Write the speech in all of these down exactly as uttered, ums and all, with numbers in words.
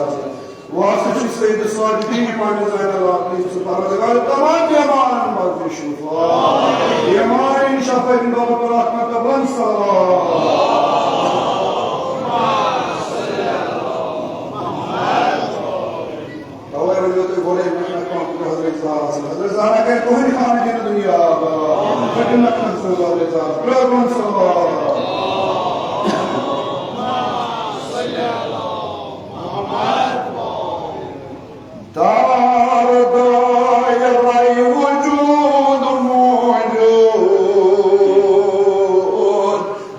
واسطہ چھِ سید الصادقین امام زین العابدین سُنٛد پروردگار تمام بیمارن بخشش شفا۔ بیمارن شفا دِن بابا برحمت قبلا صلوات۔ توے ؤنِو تُہۍ گۄڈَے محنت پَنُن حضرت زہرا سٕنٛز۔ حضرت زہرا کَرِ تُہٕنٛدِ خانہٕ دِنہٕ دُنیا آباد۔ پٔتِم نفر سٕنٛز حضرت زہرا۔ برٛونٛہہ برٛونٛہہ صلوات۔ دار دایرہ وجود موجود،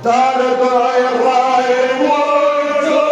دار دایرہ وجود موجود۔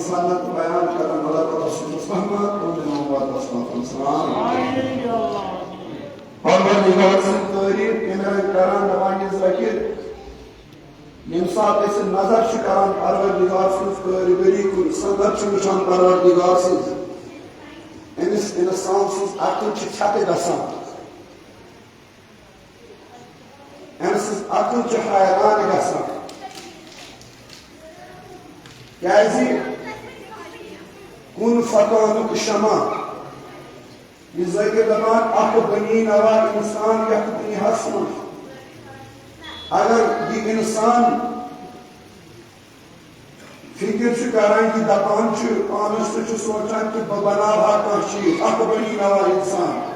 سنت بیان کرن والا رسول رحمت تہنٛدِ ناوٕ واتس واتن سلام۔ پروردگار سٕنٛز تعریف کمہِ رنٛگہٕ کران، دپان یہِ ذٲکر، ییٚمہِ ساتہٕ أسۍ نظر چھِ کران پروردگار سٕنٛز کٲرِگٔری کُن، سنگت چھِ وٕچھان پروردگار سٕنٛز، أمِس انسان سٕنٛز عقل چھِ ژھٮ۪تہٕ گژھان۔ أمۍ سٕنٛز عقل چھِ حیران گژھان۔ کیٛازِ؟ کُن فکانُک شمع۔ یہِ ذٲکر دپان، اکھ بنی نوا انسان یتھ دُنیاہس منٛز۔ اگر یہِ انسان فکر چھُ کران، یہِ دپان چھُ، پانس تہِ چھُ سونچان کہِ بہٕ بناوہا کانٛہہ چیٖز، اکھ بنی نوا انسان۔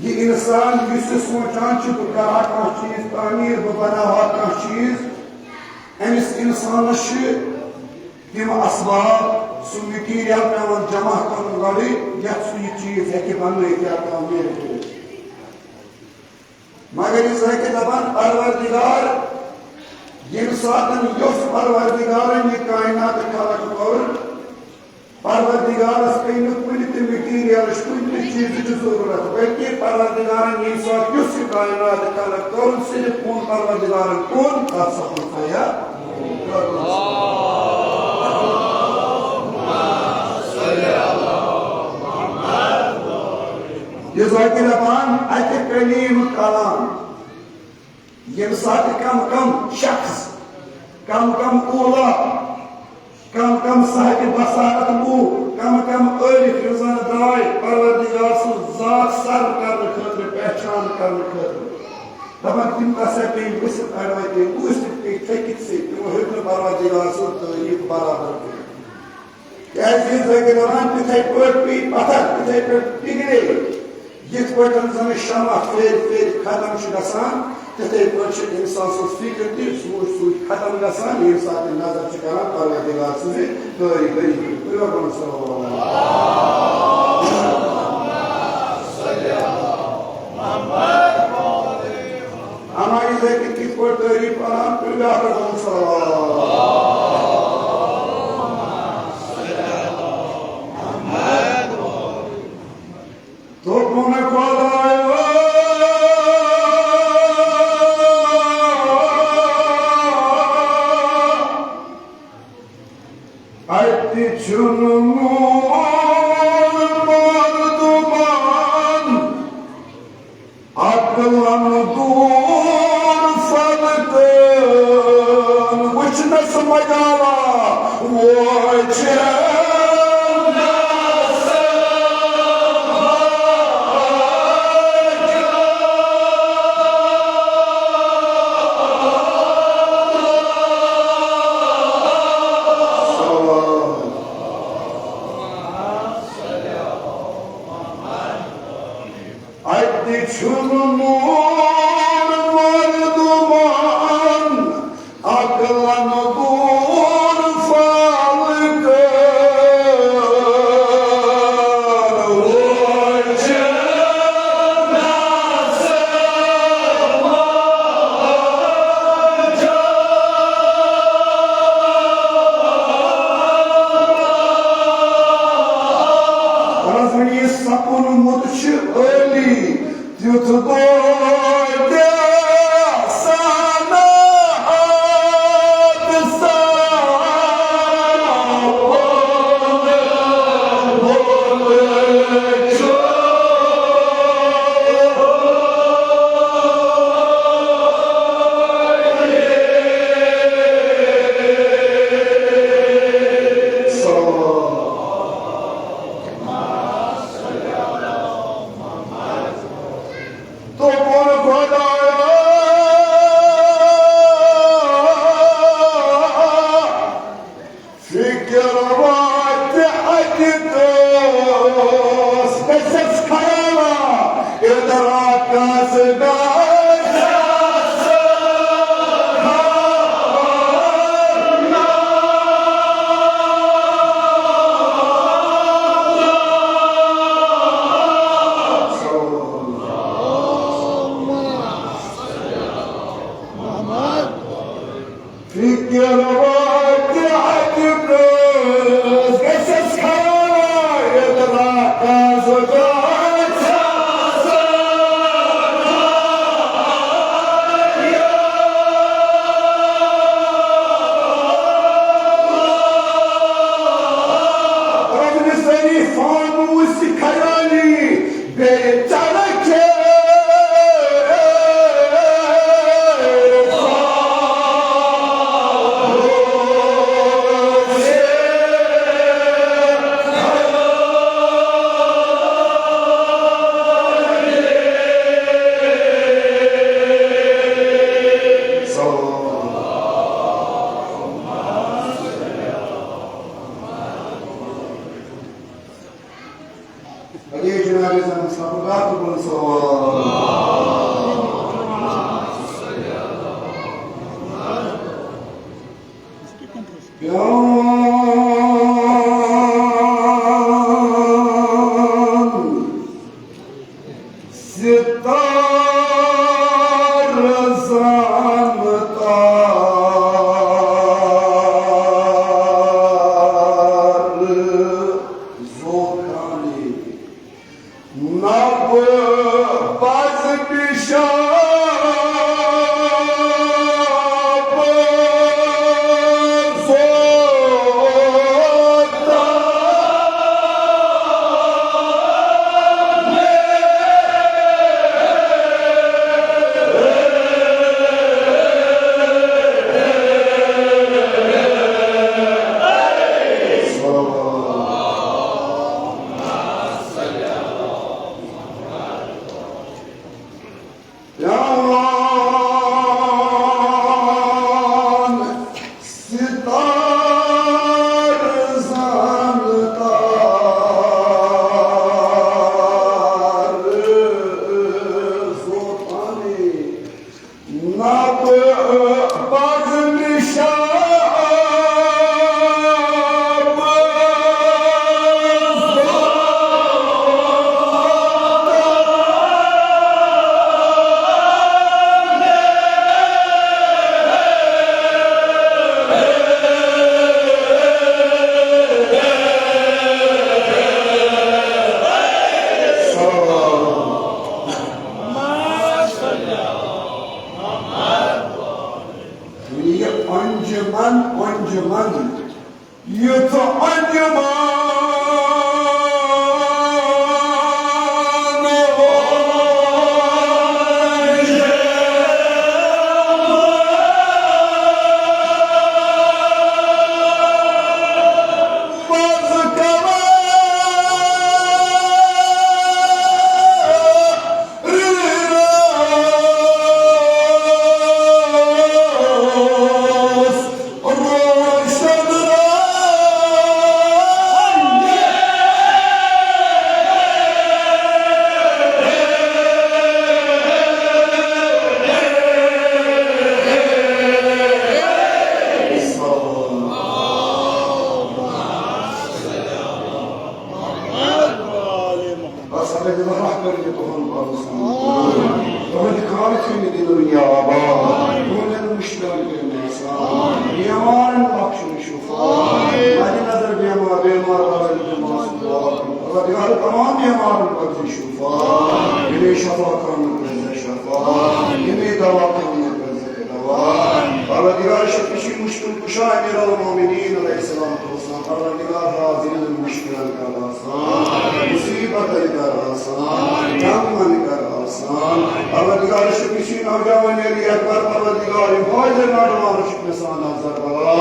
یہِ انسان یُس یہِ سونچان چھُ، بہٕ کرہا کانٛہہ چیٖز تعمیٖر، بہٕ بناوہا کانٛہہ چیٖز، أمِس انسانس چھِ تِم اسباب، سُہ material پٮ۪وان جمع کرُن گۄڈٕے، یتھ سُہ یہِ چیٖز ہیٚکہِ بنٲوِتھ یا تعمیٖر کٔرِتھ۔ مگر یہِ ذٲکر دپان، پروردگار، ییٚمہِ ساتن یۄس پروردگارن یہِ کائنات خلق کوٚر، پروردگارس پیٚیہِ نہٕ کُنہِ تہِ materialٕچ، کُنہِ تہِ چیٖزٕچ ضروٗرت، بلکہِ پروردگارن ییٚمہِ ساتہٕ یُس یہِ کائنات خلق کوٚر، صرف کُن پروردگارن کُن، تتھ سا کُن سا یا۔ یہِ ذٲکر دپان، اتہِ کلیم کلام۔ ییٚمہِ ساتہٕ کم کم شخص، کم کم اولا، کم کم صاحب بصارت لوٗکھ، کم کم عٲرف یِم زن درٛاے پروردگار سٕنٛز ذات سر کرنہٕ خٲطرٕ، پہچان کرنہٕ خٲطرٕ، دپان تِم کسا پیٚیہِ ؤسِتھ اڑوَے، پیٚیہِ ؤسِتھ، پیٚیہِ تھٔکِتھ سۭتۍ، تِمو ہیوٚک نہٕ پروردگار سُنٛد تعریٖف برابر کٔرِتھ۔ کیازِ یہِ ذٲکر دپان، تِتھے پٲٹھۍ پیٚیہِ پتھر، تِتھے پٲٹھۍ پِگلے۔ یِتھ پٲٹھۍ زن شمع پھیرِ پھیرِ ختم چھُ گژھان، تِتھے پٲٹھۍ چھُ انسان سٕنٛز فکر تہِ سوٗنچ سوٗنچ ختم گژھان، ییٚمہِ ساتہٕ یہِ نظر چھُ کران پروردگار سٕنٛزِ کٲرِگٔری کُن۔ ؤنِو رۄبن صلی اللہ علیہ وسلم۔ اما یہِ ذٲکر کِتھ پٲٹھۍ تعریٖف کران، تُہۍ بیٛاکھ رقم صلوات۔ دوٚپُن خۄدایو، اَتہِ چھُنہٕ میون مردمان عقلن دوٗر فلکہٕ۔ زانتار زوتانی۔ نہ بہٕ پزٕ پِشاب زوتان۔ پیوان ستار زانتار زوتانی۔ نہ بہٕ پزٕ نِشاب۔ یہِ انجمن، انجمن، یُتھ انجمن۔ بس اگر دل رحم کٔرِو تُہُنٛد پَرُن سان۔ تُہُنٛدِ خانہٕ تھٲوِو دِنہٕ دُنیا آباد۔ تُہُنٛدٮ۪ن مُشکِلَن کٔرِو آسان۔ بیمارَن بخشِو شفا۔ مَدِ نظر بیمار، بیمار والٮ۪ن دِمو شفا۔ اللہ تعالیٰ تمام بیمارَن بخشِ شفا۔ یِمے شفا خانہٕ کٔرۍ زِ شفا۔ یِمے دوا خانہٕ کٔرۍ زِ دوا۔ پروردگار شفیع مشکل کشا امیر المومنین علیہ السلام۔ پروردگار حاضرین مشکلن کر آسان، مصیبتن کر آسان، غمن کر آسان۔ پروردگار شفیع نوجوان علی اکبر، پروردگار فاضل نوجوان شفیع سان نظر بلا،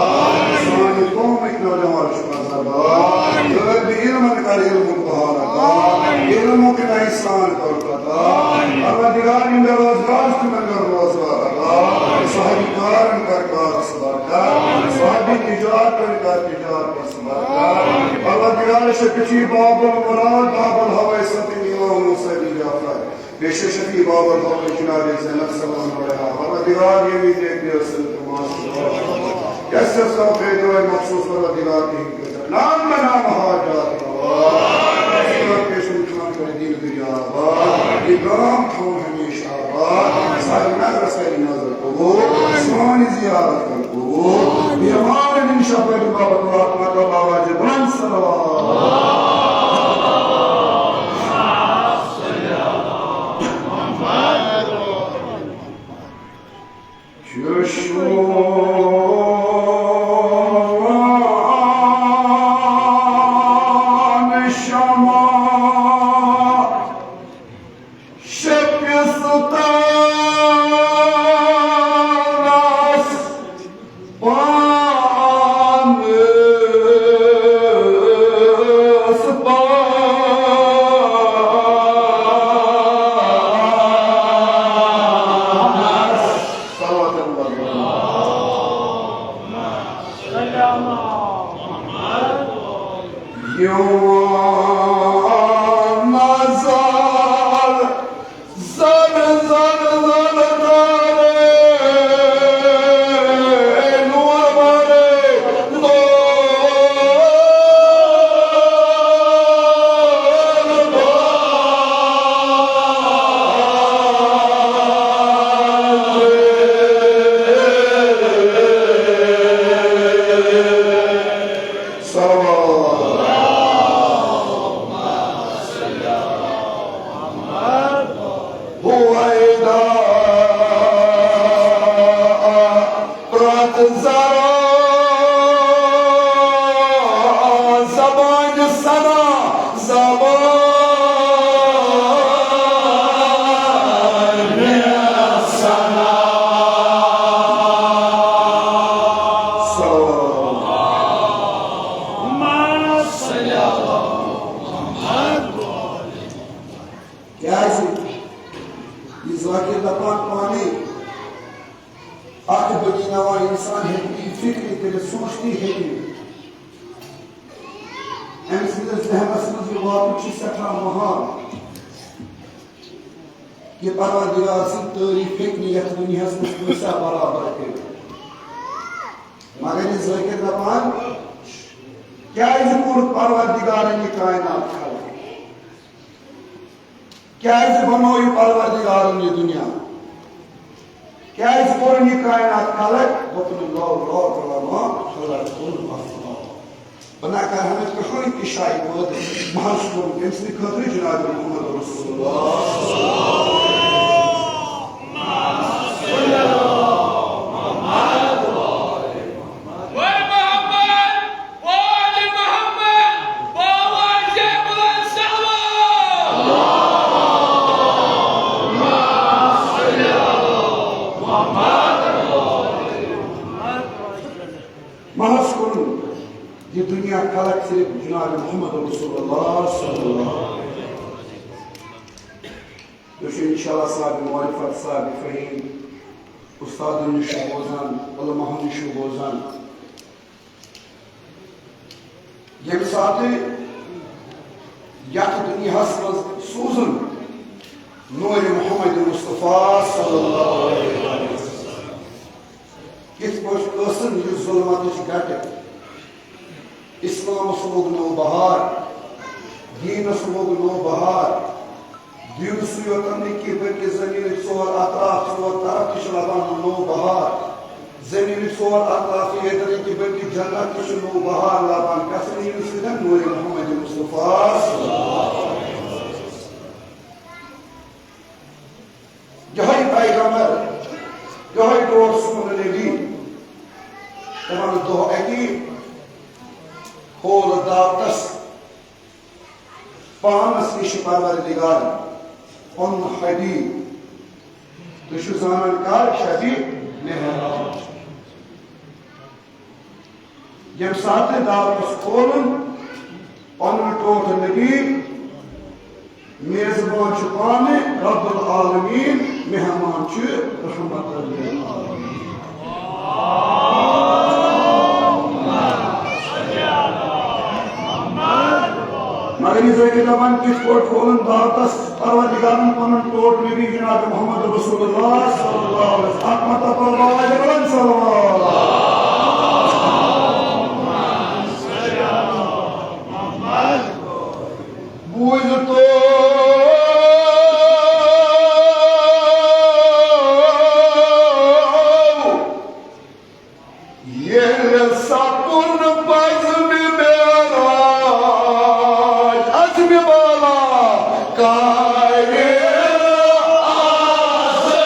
سانہِ قومٕکۍ نوجوان شفیع نظر بلا۔ طالب علمن کر علمُک بہار عطا، علمُک نہ احسان کر عطا۔ پروردگار یِم بے روزگار چھِ تِمن کر روزگار عطا۔ صاحب کارن کر کارس برکت، صاحب تجارتن کر تجارتس برکت۔ پروردگار شفیع باب المراد، باب الحوائج، امام موسیٰ بن جعفر۔ پیش شفیع باب الحوائج جناب زینب سلام علیہا۔ پروردگار ییٚمہِ نیک نیرسن تہٕ ماس یس یس ناو پیدوے مخصوص پروردگار تِہنٛدۍ خٲطرٕ نام بناو حاجات۔ پروردگار پیش خان کر دین دنیا آباد۔ یہ گام تھاوُن ہمیشہ آباد۔ سارے نظر ساری نظر قبول۔ سانی زیارت کر قبول۔ بیمار من شفاعت بابت واتنا کا بابا جی بلند صلوات۔ چشمان شما شکستن است، پانس پانس۔ صلوات اللہ۔ پانے اکھ بنی نوع انسان ہیٚکہِ نہٕ یہِ فکرِ کٔرِتھ، سوٗنٛچتھٕے ہیٚکہِ نہٕ۔ أمۍ سٕنٛدِس ذہنس منٛز یہِ واتُن چھُ سٮ۪ٹھاہ محال۔ یہِ پروردگار سٕنٛز تعریٖف ہیٚکہِ نہٕ یتھ دُنیاہس منٛز کٲنٛسہِ برابر کٔرِتھ۔ مگر یہِ ذٲکِر دپان، کیازِ کوٚر پروردگارن یہِ کائنات خلق؟ کیازِ بنوو یہِ پروردگارن یہِ دُنیا؟ کیازِ کوٚرُن یہِ کائنات خلق؟ دوٚپُن، لو، لو، لو، ما خلق کُل افضل۔ بہٕ نہ کرٕ ہا نہٕ کٕہٕنۍ تہِ شاے پٲدٕ، محض کوٚرُن تٔمۍ سٕنٛدِ خٲطرٕ جناب محمد رسول اللہ۔ وآل محمد، وآل محمد، بآوازِ بلند صلوات۔ محض کوٚرُن یہِ دُنیا خلق صرف جناب محمد رسول اللہ صلی اللہ علیہ وسلم۔ تُہۍ چھِو انشاءاللہ صاحب معرفت، صاحب فہیم، استادن نِش چھُ بوزان، علماہن نِش چھُ بوزان۔ ییٚمہِ ساتہٕ یتھ دُنیاہس منٛز سوٗزُن نوٗرِ محمد مصطفیٰ صلی اللہ علیہ وسلم، کِتھ پٲٹھۍ ٲسٕن یہِ ظُلمتٕچ گٹہٕ؟ اسلامس لوٚگ نوٚو بہار، دیٖنس لوٚگ نوٚو بہار۔ دیٖنسٕے یوت نہٕ کینٛہہ، بلکہِ زٔمیٖنٕکۍ ژور اطراف، ژور طرف تہِ چھِ لبان نوٚو بہار۔ زٔمیٖنٕکۍ ژور اطراف ییٚتٮ۪ن نہٕ کینٛہہ، بلکہِ جنت تہِ چھِ نوٚو بہار لبان۔ کس نیٖرِتھ سۭتۍ؟ نوٗرِ محمد مصطفیٰ۔ یِہوٚے پیغمبر، یِہوٚے ٹوٹھ سون نبی۔ تِمن دۄہ اَکی کھول دعوتس پانس نِش پروردگار پنُن حبیب۔ تُہۍ چھِو زانان کر؟ شبِ معراج۔ ییٚمہِ ساتہٕ دعوتس کھولُن پنُن ٹوٹھ نبی، میزبان چھُ پانہٕ رب العالمین، مہمان چھُ رحمت للعالمین۔ مگر یہِ زٲنِو دپان کِتھ پٲٹھۍ کھولُن دعوتس پروردگارن پنُن ٹوٹھ نبی جناب محمد رسول اللہ صلی اللہ علیہ وسلم۔ اکھ مرتبہ پرو آواز بلند صلوات۔ بوٗزتو ییٚلہِ سپُد بزمِ معراج، عزمِ بالا کارِ آسٲنی۔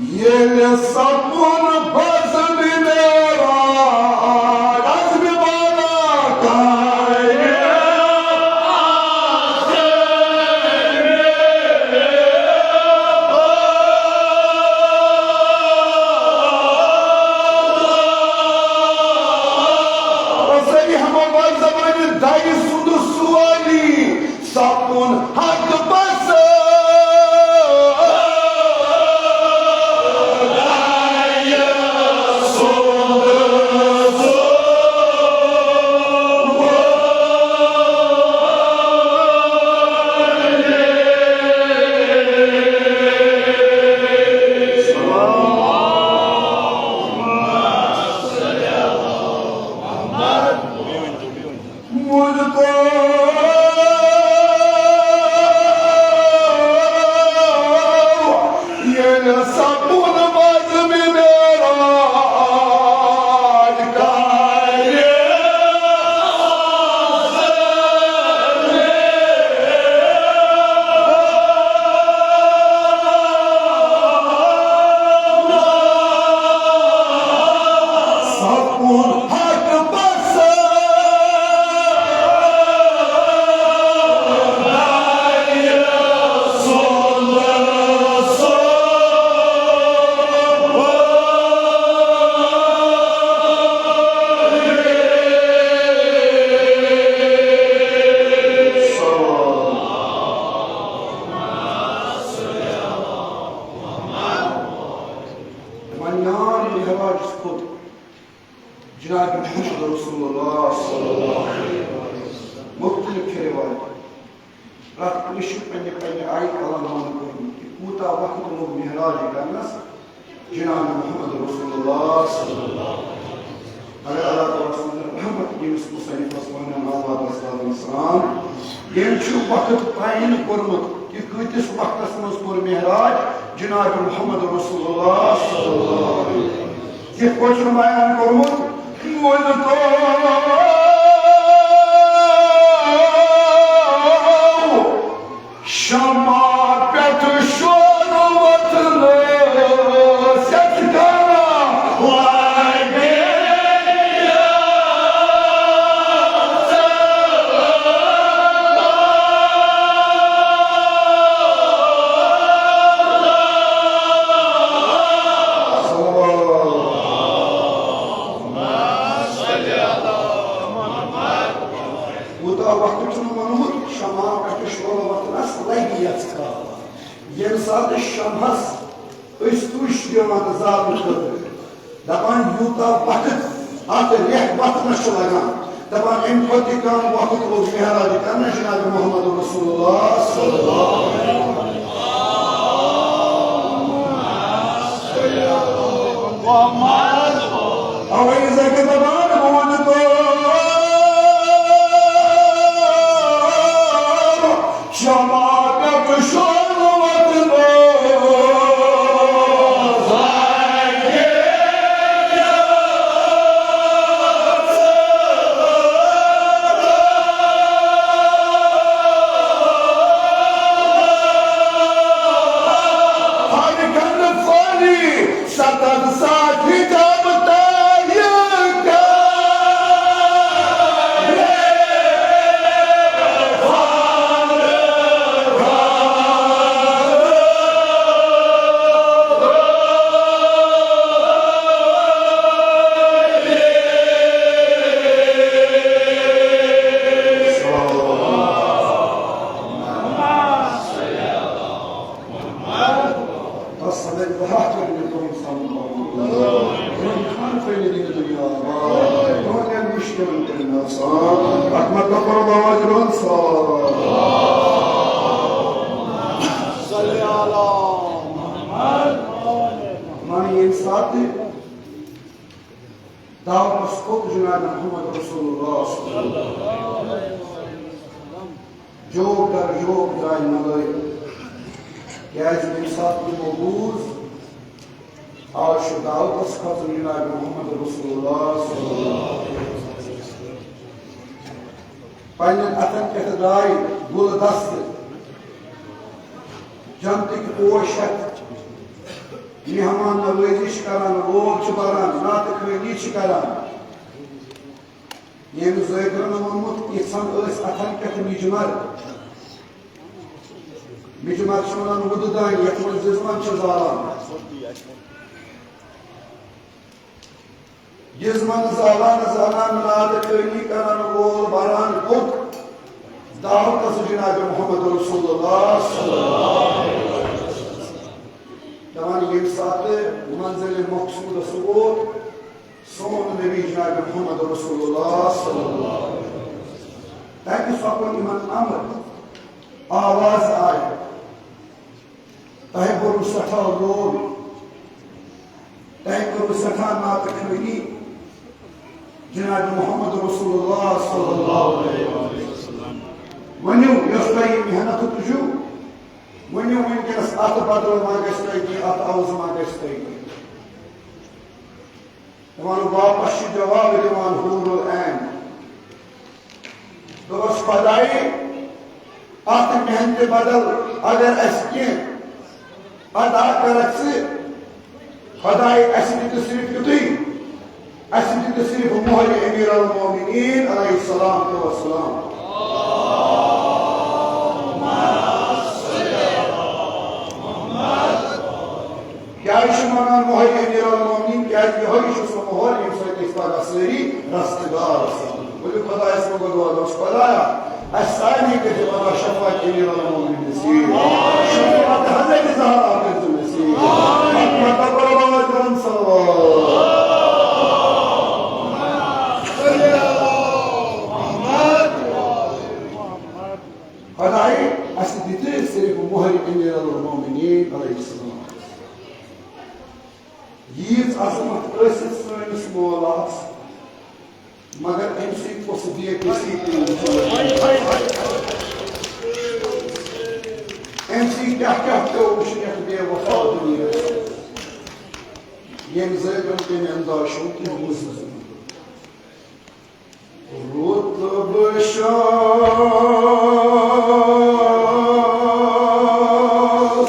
ییٚلہِ سپُد بزمِ معراج، عزمِ بالا کارِ آسٲنی۔ او سٲری ہمو بٲے زبٲنۍ دَرِ سُنٛد سُہ عٲلی۔ سپُد حق بس۔ کھوٚت جناب محمد رسول اللہ صلی اللہ علیہ وسلم۔ مختلف چھِ رِوایت، پرٛٮ۪تھ کٲنٛسہِ چھِ پننہِ پننہِ آیہِ علم بیان کوٚرمُت کہِ کوٗتاہ وقت لوٚگ معراج کرنس جناب محمد رسول اللہ صلی اللہ علیہ وسلم۔ مگر اللہ تعالیٰ سٕنٛز رحمت، ییٚمِس مصنفس ونان آو واتس علیہ السلام، ییٚمۍ چھُ وقت تعین کوٚرمُت کہِ کۭتِس وقتس منٛز کوٚر معراج جناب محمد رسول اللہ صلی اللہ علیہ وسلم۔ یِتھ پٲٹھۍ چھُ بیان کوٚرمُت، وۄنۍ تو شمع پٮ۪ٹھ شور وۄتھنہٕ سیٚتھ کران لگے۔ کوٗتاہ وقت چھُنہٕ ووٚنمُت، شمع پٮ۪ٹھ شور وۄتھنَس لگہِ یَژھ کال۔ ییٚمہِ ساتہٕ شمعس أسۍ تُش دِوان زالنہٕ خٲطرٕ، دَپان، یوٗتاہ وقت اَتھ رٮ۪تھ وۄتھنَس چھُ لگان، دَپان، اَمہِ کھۄتہٕ تہِ کم وقت لوٚگ معراج کرنَس جناب محمد رسول اللہ صلی اللہ علیہ وسلم۔ اوے زکہِ دپان، بہٕ ونہٕ تو، شمع پٮ۪ٹھ شۄنٛگ وۄتھنہٕ۔ ہر کھنٛڈ پھٔلۍ ستتھ ساٹھ حجاب تالہِ کرے۔ بس سمجھ بہت کر میں تم سب خان پہلے دن دنیا آباد، کون ہے مشکل کرنا سان، احمد کا پرواز رون سان۔ صلی علی محمد۔ من انسان دعوت اس کو جناب محمد رسول اللہ صلی اللہ علیہ وسلم۔ جوک در جوک درٛاے نَلٲوِتھ۔ کیٛازِ ییٚمہِ ساتہٕ یِمو بوٗز، آز چھُ دعوتَس کھسُن جناب محمد رسول اللہ صلی اللہ علیہ وسلم۔ پنٛنٮ۪ن اَتھَن پٮ۪ٹھ درٛاے گُلہٕ دستہٕ، جنتٕکۍ پوش ہٮ۪تھ، مہمان نوٲزی چھِ کران، لوگ چھِ بران، نعتہٕ خوٲنی چھِ کران۔ ییٚمہِ ذٲکرَن ووٚنمُت، یِژھن ٲسۍ اَتھن پٮ۪ٹھ مِجمر۔ مِجمر چھِ وَنان وُدٕ دانہِ، یَتھ منٛز جزمن چھِ زالان۔ جزمن زالان، زالان، نعتہٕ خوٲنی کرن وول بران کوٚت؟ دعوتس جناب محمد رسول اللہ صلی اللہ علیہ وسلم۔ دَپان، ییٚمہِ ساتہٕ منزلِ مقصودس ووت، سون نبی جناب محمد رسول اللہ صلی اللہ علیہ وسلم۔ تَتہِ سپُد یِمن امر، آواز آیہِ۔ تۄہہِ کوٚروٕ سٮ۪ٹھاہ لول، تۄہہِ کوٚروٕ سٮ۪ٹھاہ نعتہٕ خوٲنی جناب محمد رسول اللہ صلی اللہ علیہ وسلم۔ ؤنِو، یۄس تۄہہِ یہِ محنت تُجِو، ؤنِو وٕنکیٚنس، اتھ بدل ما گژھِ تۄہہِ کینٛہہ، اتھ عوض ما گژھِ تۄہہِ کینٛہہ؟ دَپان، واپس چھُ جواب دِوان حور العین۔ دوٚپُس، خۄدایہِ، اَتھ محنتہِ بدل اگر اَسہِ کینٛہہ عطا کَرَکھ ژٕ، خۄدایہِ، اَسہِ دِ تہٕ صرف یُتُے، اَسہِ دِ تہٕ صرف مۄہرِ امیر المومنین علیہ الصلوۃ والسلام۔ کیٛازِ چھِ وَنان مۄہرِ امیر المومنین؟ کیٛازِ یِہوٚے چھُ سُہ مۄہر، ییٚمہِ سۭتۍ أسۍ پگاہ سٲری رستہٕ دار سَپدو۔ ؤلِو خۄدایَس منٛز دُعا، دوٚپُس، خۄدایا، اَسہِ سارنٕے کٔرۍزِ پگاہ شفاعت امیر المومنین نصیب۔ شفاعت حضرت زہرا کٔرۍزِ نصیب۔ اَتھ منٛز تَپٲرۍ آواز کران صلوات۔ ییٖژ عظمت ٲسِتھ سٲنِس مولاہَس، مگر أمۍ سٕے کۄس بے کسی پیٚیہِ۔ أمۍ سٕے کیٛاہ کیٛاہ پیوٚو وٕچھُن یَتھ بے وفا دُنیاہَس۔ ییٚمۍ زٲوِم تٔمۍ انداز چھُم تٔمۍ بوٗزمُت۔ رُتبہٕ شاہ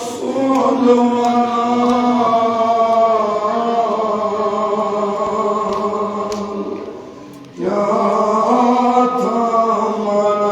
سُنٛد وَنان، کیٛاہ تام وَنان۔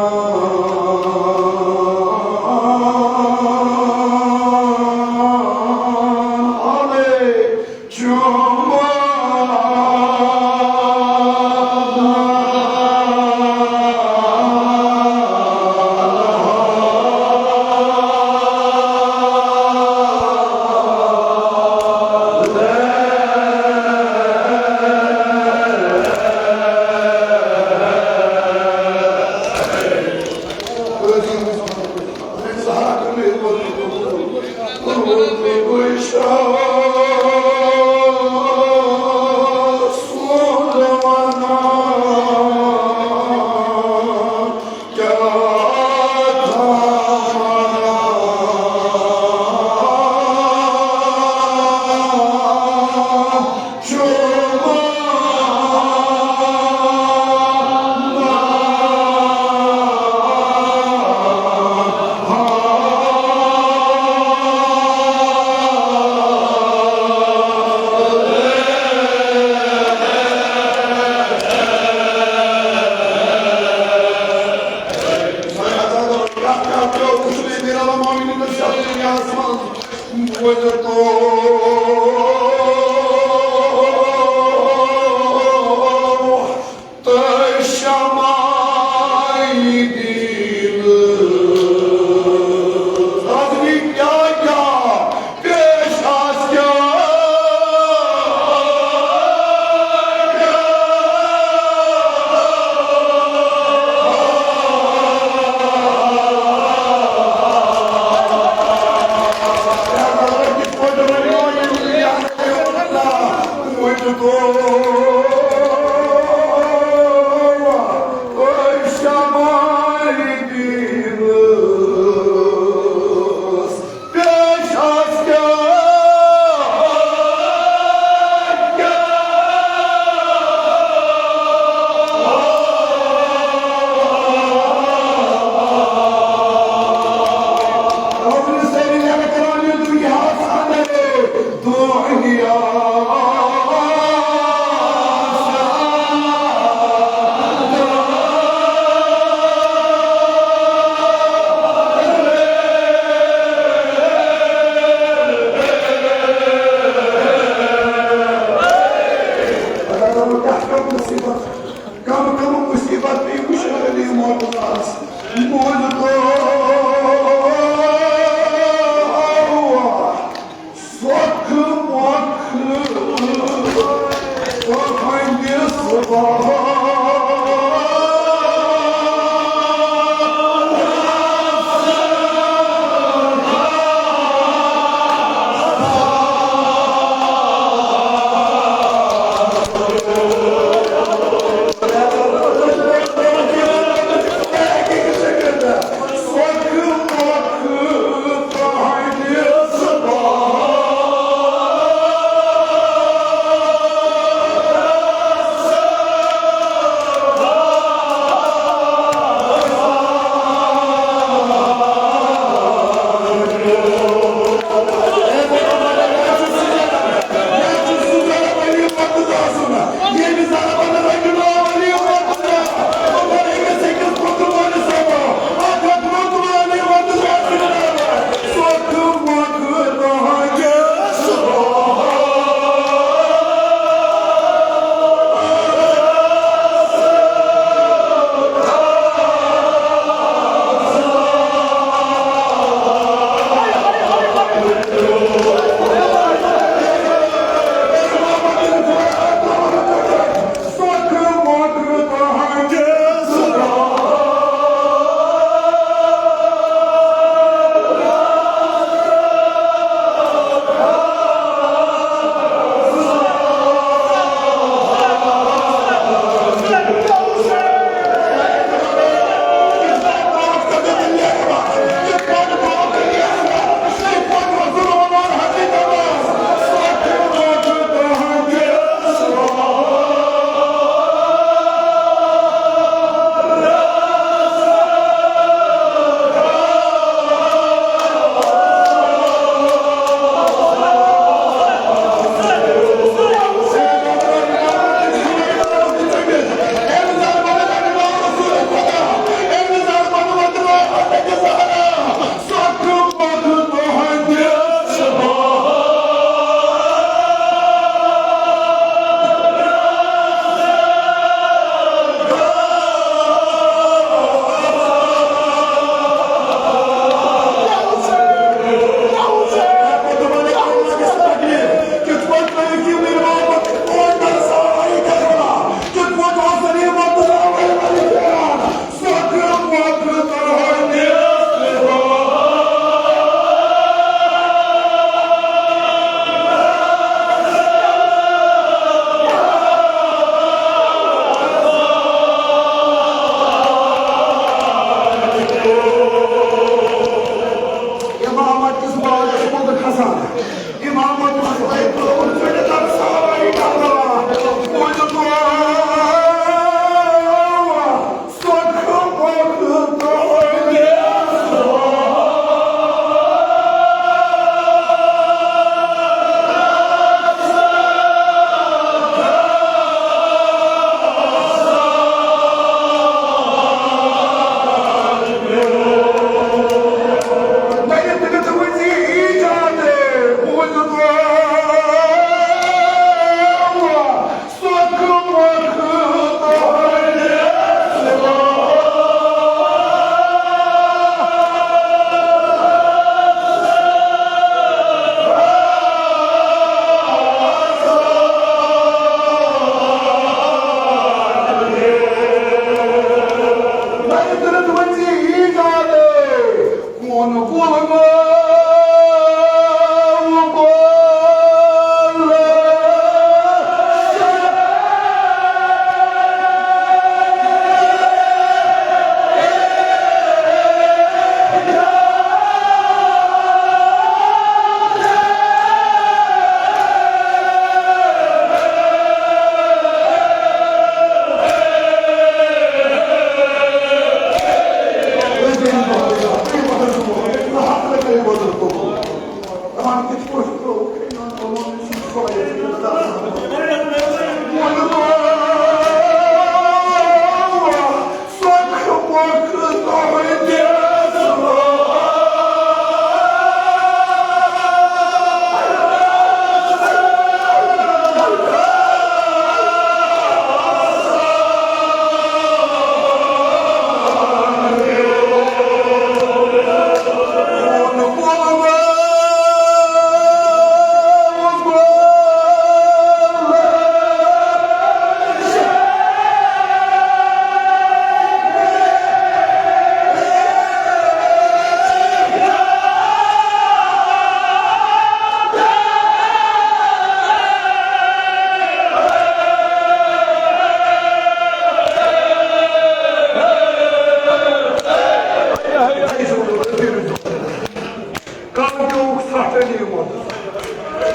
کَم پیوٚوُکھ سَتھ علی مرتضیٰ۔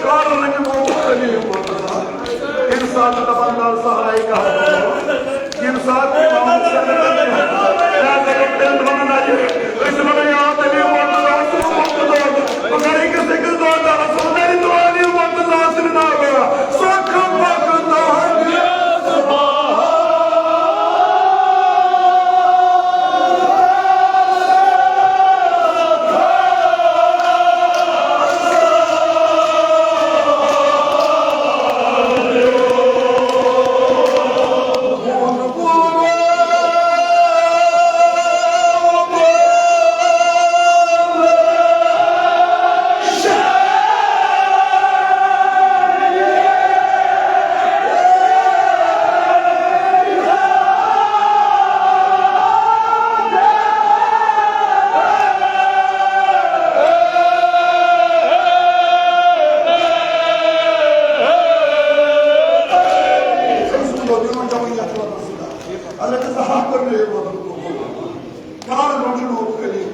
کَر رٔنِو علی مرتضیٰ؟ ییٚمہِ ساتہٕ دَپان لال صحرائے کہف، ییٚمہِ ساتہٕ اِمام حسین وَنان آیہِ، أسۍ وَنو یاد علی مرتضیٰ، بہٕ کَرٕ أکِس أکِس دۄہ دَرس، بہٕ کَرٕ دُعا علی مرتضیٰ سٕنٛدِ ناوٕ۔ سۄ کھٔژ وقت تہٕ کار منٛز چھُ لوٗکھ خٲلی۔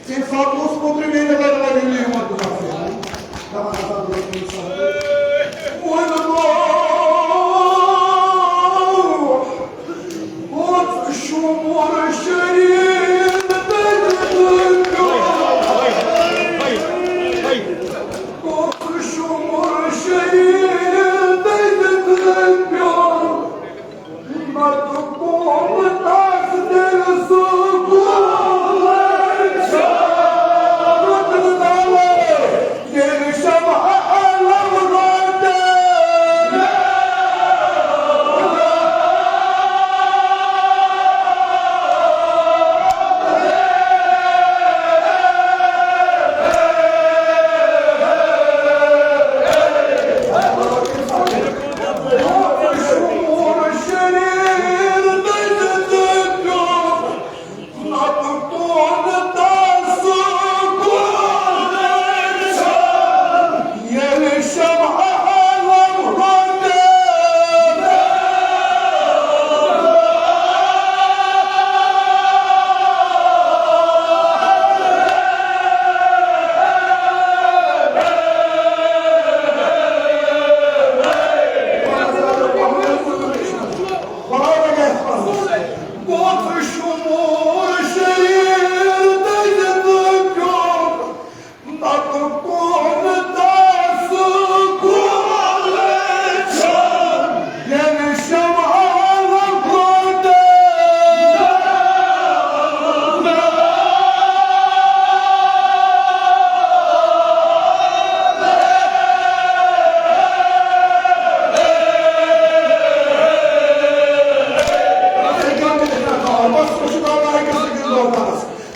تَمہِ ساتہٕ اوس اوترٕ مےٚ نظر لگان ییٚلہِ یِمن دُکان پٮ۪ٹھ۔ دَپان ہسا دوٚپُن سا، وۄنۍ گوٚو پوٚت شُمُر شریٖف تٔمۍ دیُت پیوٚو۔ پوٚت شُمُر شریٖف تٔمۍ دیُت پیوٚو۔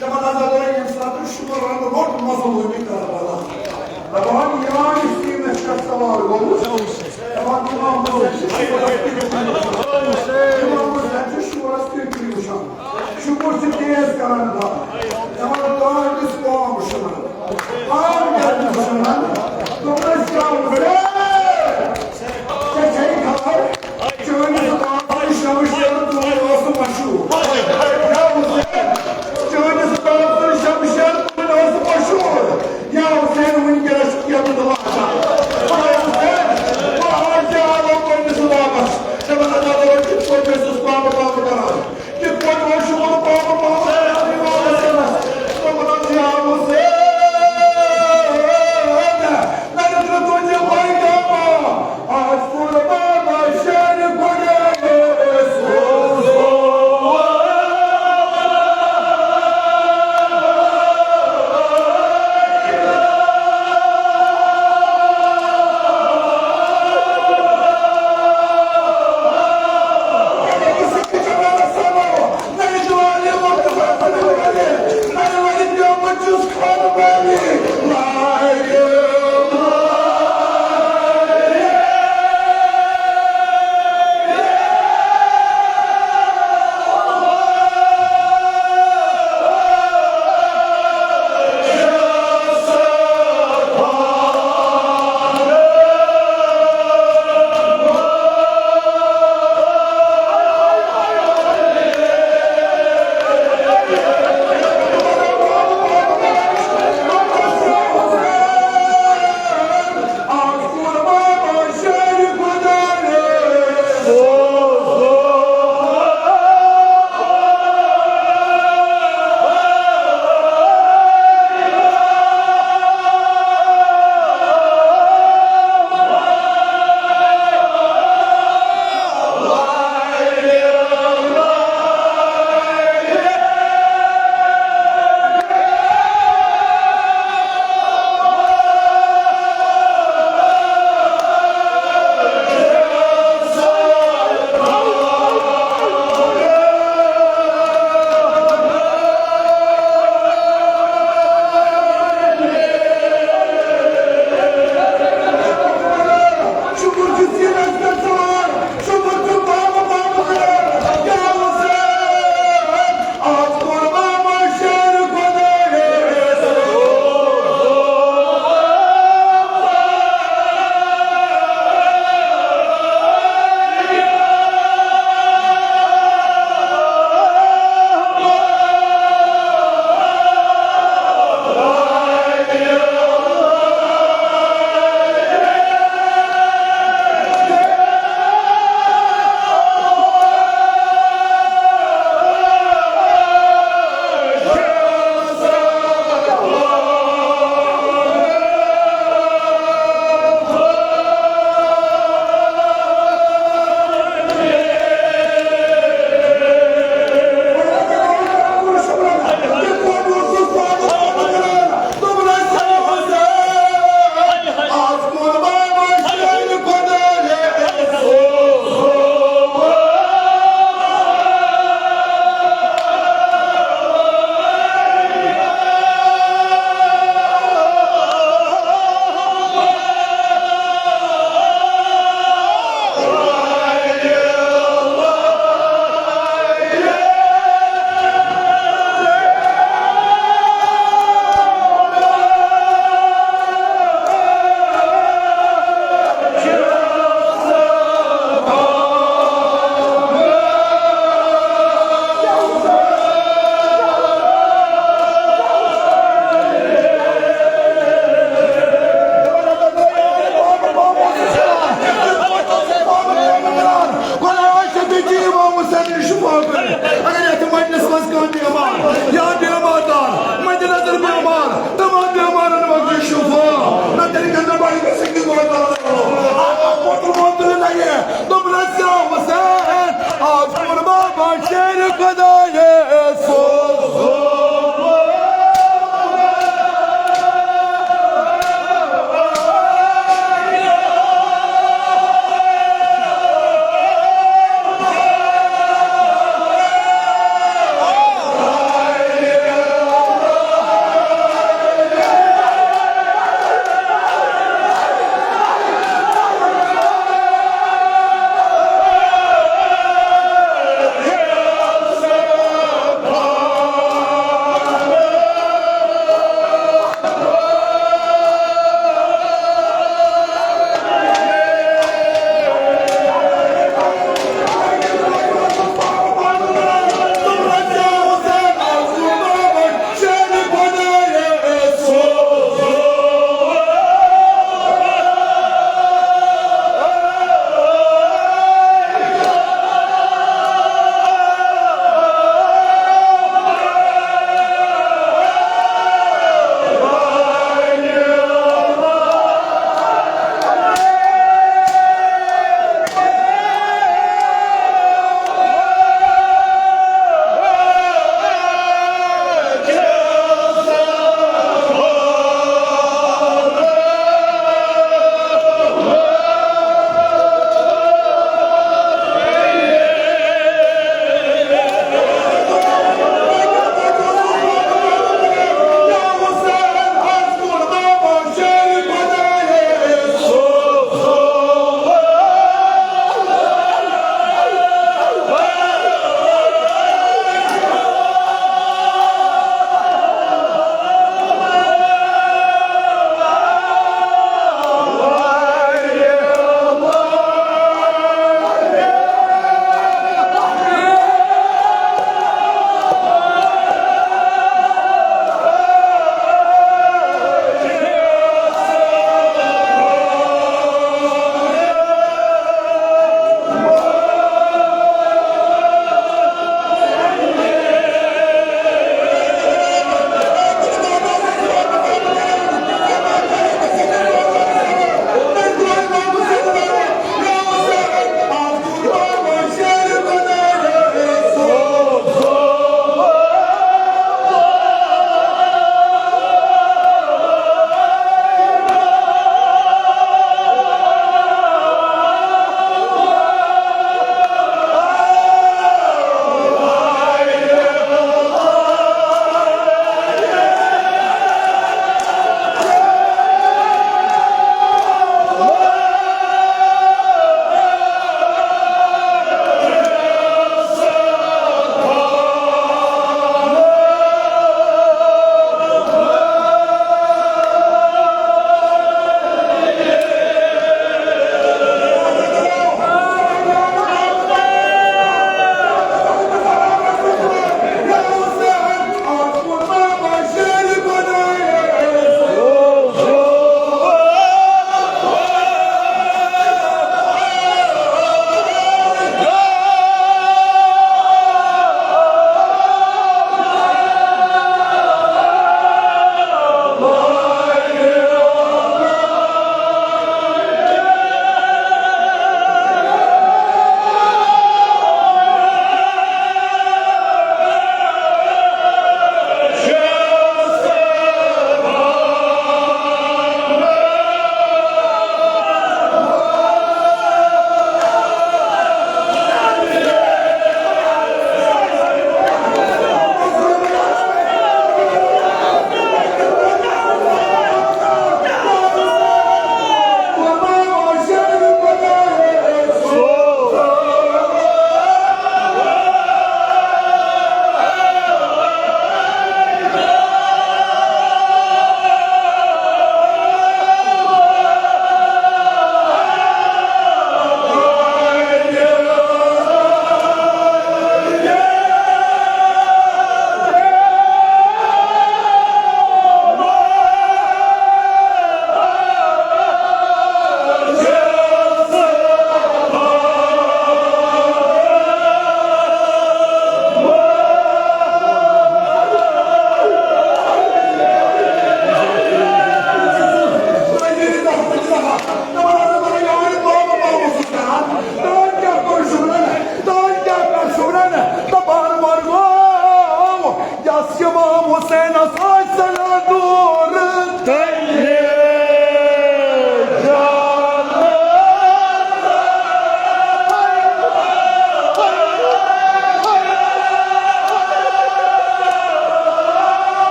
دَپان ہسا گوٚو ییٚمہِ ساتہٕ شُکر رنٛگ روٚٹ مظلوٗمِ کربلا۔ دَپان یِوان یُس ییٚمِس پٮ۪ٹھ سوار گوٚو، دَپان اِمام حسین چھُ شُکرَس کِرکِری وٕچھان۔ اِمام حسین چھُ شُکرَس کِرکِری وٕچھان۔ شُکُر چھُ تیز کران دَگ۔ دَپان کانٛہہ تہِ چھُ کٲم وٕچھان۔ کٲم کیٛاہ چھُ وٕچھان؟ دوٚپنَس یا حسین، ژےٚ چھے خبر؟ چٲنِس باپَن شمشیر ژوٗنٛٹھ اوس نہٕ مشہوٗر۔ یا حسین، چٲنِس باپَن شمشیر ژوٗنٛٹھ اوس نہٕ مشہوٗر۔ یا حسین، وٕنکیٚنَس چھُ کینٛہہ تہٕ لاگان۔ یا حسین، بہٕ آس زیادٕ پنٛنِس باپَس۔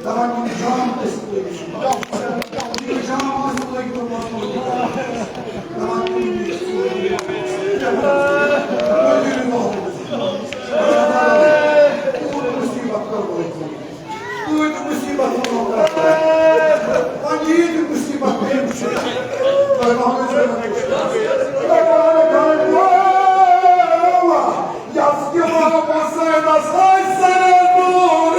دپان، یِم جام ٲسۍ لٲگۍ، یِم جام ٲسۍ لٲگۍ، دپان، تِم ٲسۍ لٲگۍ۔ مُصیبت کٔر وٲتۍ۔ تُہۍ تہِ مُصیبت وَنو۔ وۄنۍ یی تہِ مُصیبت بیٚیہِ وٕچھِو۔ تۄہہِ ما وٕچھِو؟ یَس کہِ محمد سیدس ٲسۍ سَرَن نوٗر۔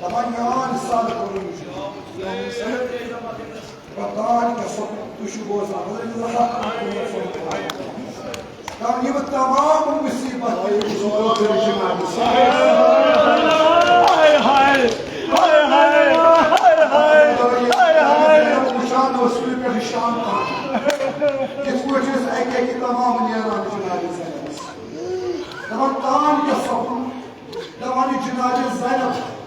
دپان، میون سر کوٚرُن چھُ۔ پتان کیٛاہ سا تُہۍ چھِو بوزان، حضرت اللہ اکبر۔ تم یِم تمام مصیبت ہاے ہاے، ہاے ہاے، ہاے ہاے، ہاے ہاے۔ وٕچھان اوس سُلہِ پٮ۪ٹھٕ شام تام۔ یِتھ پٲٹھۍ ٲسۍ اَکہِ اَکہِ تمام نیران جنازِ زینبس۔ دپان، تان کیٛاہ سپُد؟ دپان، یہِ جنازِ زینب۔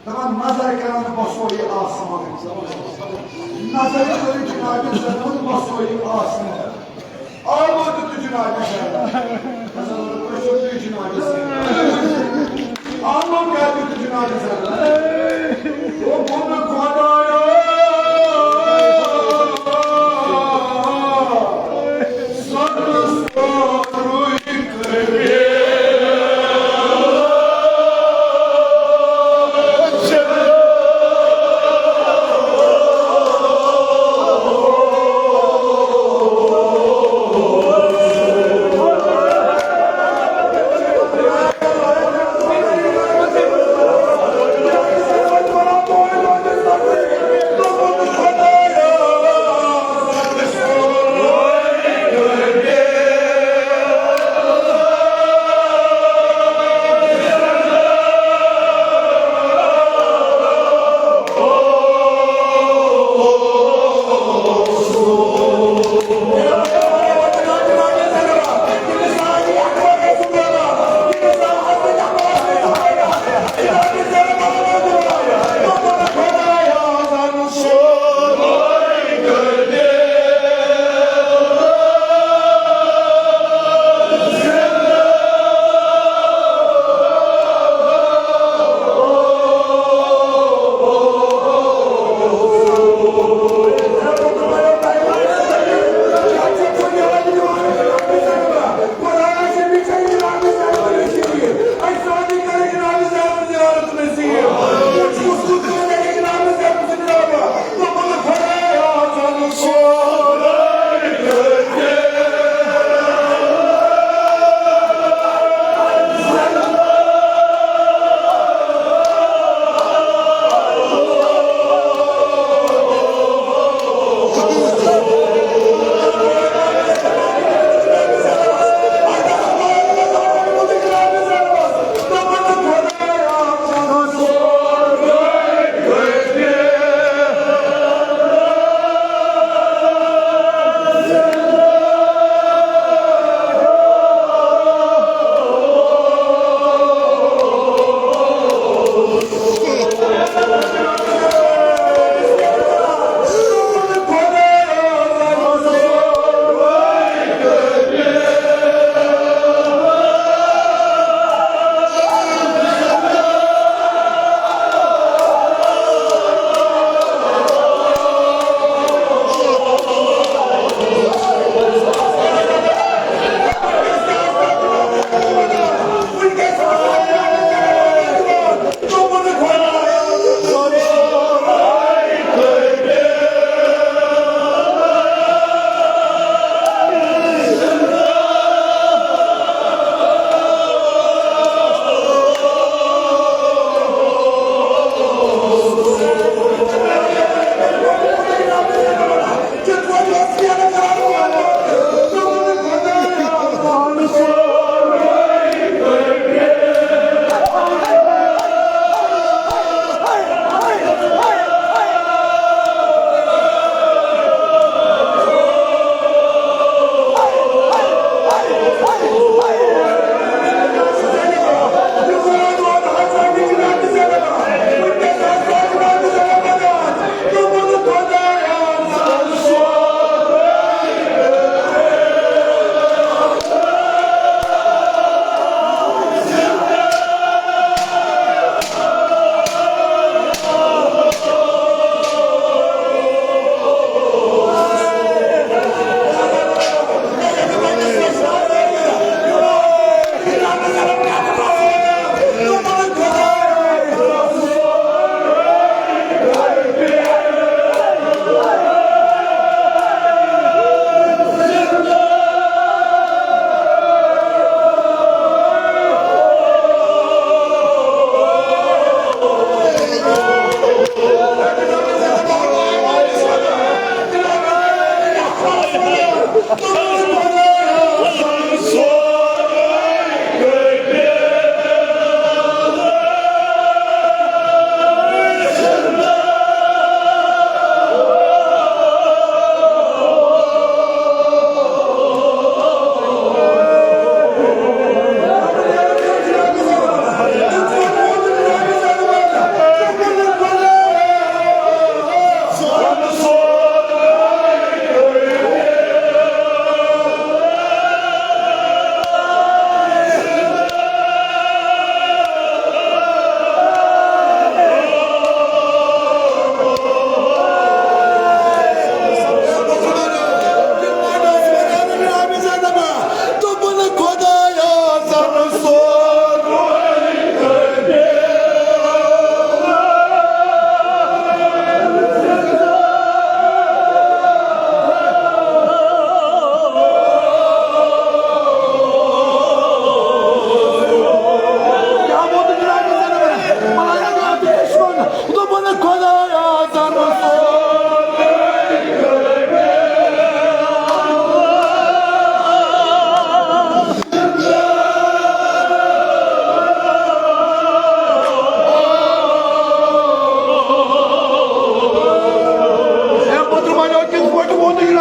دپان، نظر کران بسویہِ آسمان۔ نظر کٔرِتھ جنابِ زینبُن بسویہِ آسمان۔ آلو دیُت جنابِ زینب۔ نظر کٔرِتھ جنابِ زینب۔ آلو کیٛاہ دیُت جنابِ زینب؟ دوٚپُن، خدایا، سۄنہٕ سورُے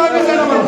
پاکستان